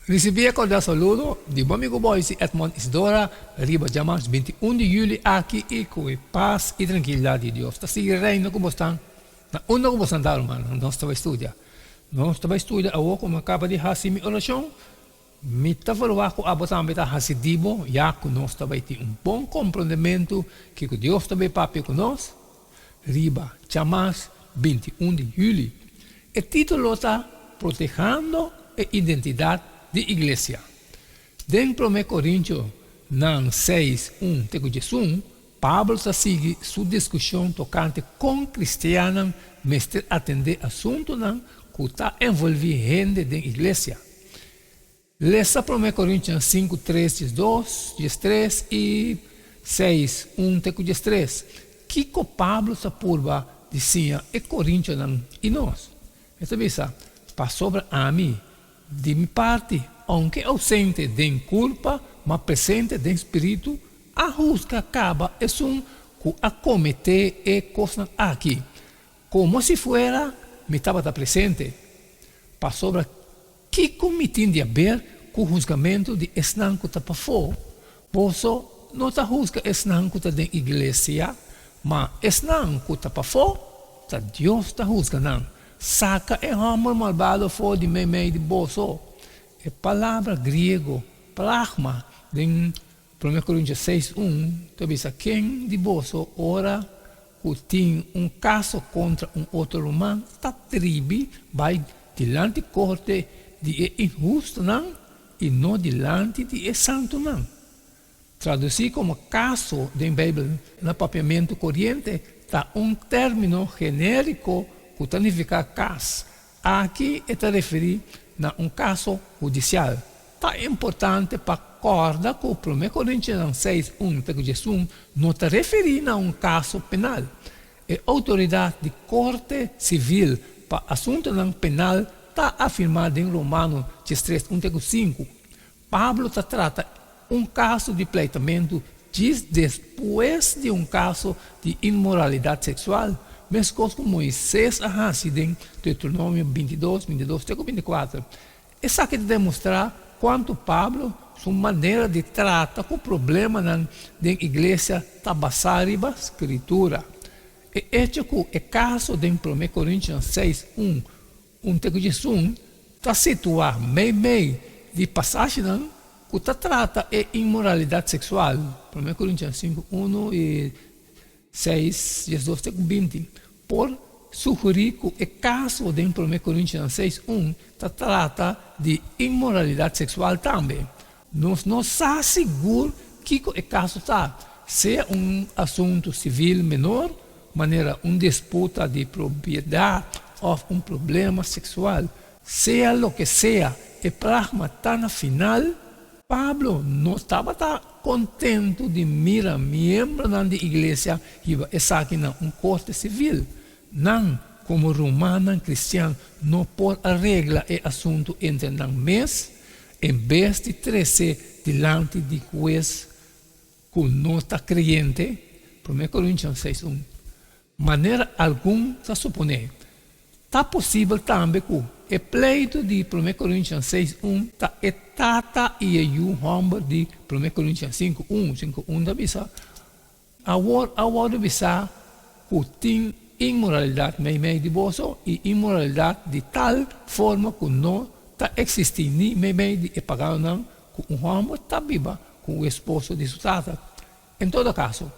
Risibí e kordial saludo di bo amigu Boysie Edmond Isidora riba djamars 21 di yüli aki i ku e pas i trankilidat di Dios ta sigui reina ku bosnan na unda ku bosnan ta rumannan. Nos ta bai studia. Nos ta bai studia awor ku mi a kaba di hasi mi orashon. Mi ta verwagt ku abo tambe ta hasi di bo ya ku nos ta bai tin un bon komprondementu kiko Dios ta bai papia ku nos riba djamars 21 di yüli. E título ta Protehando e Identidat di Iglesia. Den Promé Korintionan seis, un te ku diesun, Pablo ta sigui su diskushon tokante kon kristiannan mester atendé asuntunan ku ta envolví hende den iglesia. Lesa Promé Korintionan sinku, tres, 12, 13 i seis, un te ku 13. Kiko Pablo ta purba di siña e korintionan i nos? E ta bisa, Pasobra ami, di mi parti, ounke ousente den kulpa, ma presente den spiritu, a husga kaba esun ku a kometé e kosnan aki, komo si fuera mi tabata presente. Pasobra Kiko mi tin di haber ku husgamentu di esnan ku ta pafó? Boso no ta husga esnan ku ta den iglesia, ma esnan ku ta pafó, ta Dios ta husga nan. Saka e hòmber malbado for di meimei di boso. E palabra griego pragma den Promé Korintios seis un ta bisa, Ken di boso ora ku tin un kaso kontra un otro ruman ta tribi bai dilanti korte di e inhustonan i no dilanti di e santunan? Tradusí komo kaso den Beibel na papiamentu koriente ta un término genériko ku ta nifiká kas. Aki e ta referí na un kaso hudisial. Ta importante pa kòrda ku Promé Korintionan seis un te ku diesun no ta referí na un kaso penal. E outoridat di korte sivil pa asuntunan penal ta afirmá den Romano 13 un te ku sinku. Pablo ta trata un kaso di pleitamentu djis despues di un kaso di inmoralidat seksual, meskos ku Moises a hasi den Deuteronomio 22, 22 te ku 24. Esaki ta demostrá kuantu Pablo su manera di trata ku problemanan den iglesia ta basá riba Skritura. E echo ku e kaso den Promé Korintionan seis, un, un te ku 11 ta situá meimei di pasashinan ku ta trata e inmoralidat seksual, Promé Korintionan sinku, unu i seis, 12 te ku 20, por sugerí ku e kaso den Promé Korintionan seis, un ta trata di inmoralidat seksual tambe. Nos no sa sigur kiko e kaso ta, sea un asuntu sivil menor, manera un disputa di propiedat òf un problema seksual. Sea loke sea e pragma ta na final, Pablo no tabata kontentu di mira miembronan di iglesia hiba esaki na un korte sivil. Nan, komo rumannan kristian, no por a regla e asuntu entre nan mes en bes di trese dilanti di hues ku no ta kreyente, Promé Korintionan seis un. Manera algun ta suponé, ta posibel tambe ku e pleitu di Promé Korintionan seis un ta e tata i e yu hòmber di Promé Korintionan sinku un. Sinku un ta bisa, Awor a wòrdu bisá ku tin inmoralidat meimei di boso, i inmoralidat di tal forma ku no ta eksistí ni meimei di e paganonan ku un hòmber ta biba ku un esposo di su tata. En todo kaso,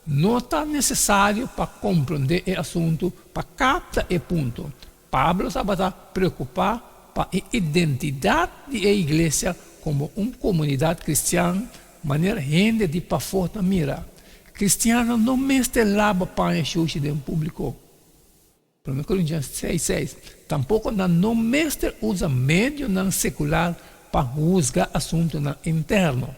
no ta nesesario pa komprondé e asuntu pa kapta e punto. Pablo tabata preokupá pa e identidat di e iglesia komo un komunidat kristian manera hende di pafó ta mira. Kristiannan no mester laba paña shushi den públiko. Promé Korintian seis, seis. Tampoko nan no mester usa medionan sekular pa husga asuntunan interno.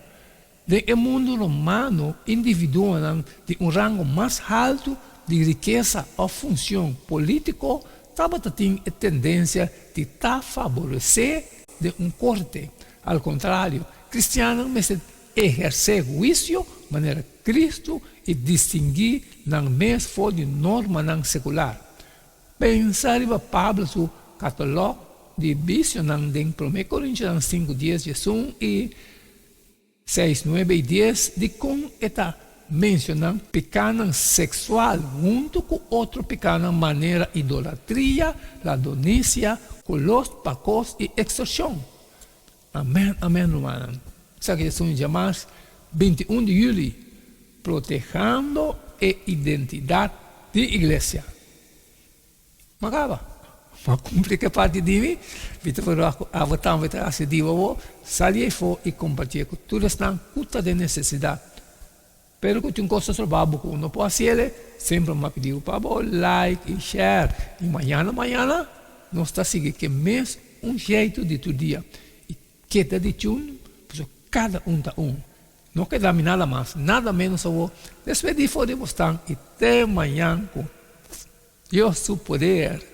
Den e mundu romano, individuonan di un rango mas haltu di rikesa òf funshon polítiko tabata tin e tendensia di ta faboresé den un korte. Al kontrario, kristiannan mester ehersé huisio manera Kristu i distinguí nan mes for di normanan sekular. Pensa riba Pablo su katalòg. di bisionan den Promé Korintionan sinku dies diesun i seis nuebe i dies dikon e ta menshoná pikánan seksual huntu ku otro pikánan manera idolatria, ladronisia, kolos pa kos i ekstorshon. Amèn amèn rumannan. Esaki ta esun djamars 21 di yüli, Protehando e identidat di Iglesia. M'a kaba. M'a kumpli ku e parti di mi. Mi ta verwagt ku abo tambe ta hasi di bo. Sali eifó i kompartié ku tur esnan ku ta den nesesidat. Pero ku tin kos ta stroba bo ku no por hasiel, semper m'a pidi bo pa bo like i share. I mañana mañana nos ta sigui ku e mes un jeitu di tur dia. I keda di tune pasobra kada un ta un. No keda mi nada mas, nada menos awor. Despedí for di bosnan i te mañan ku Dios su poder.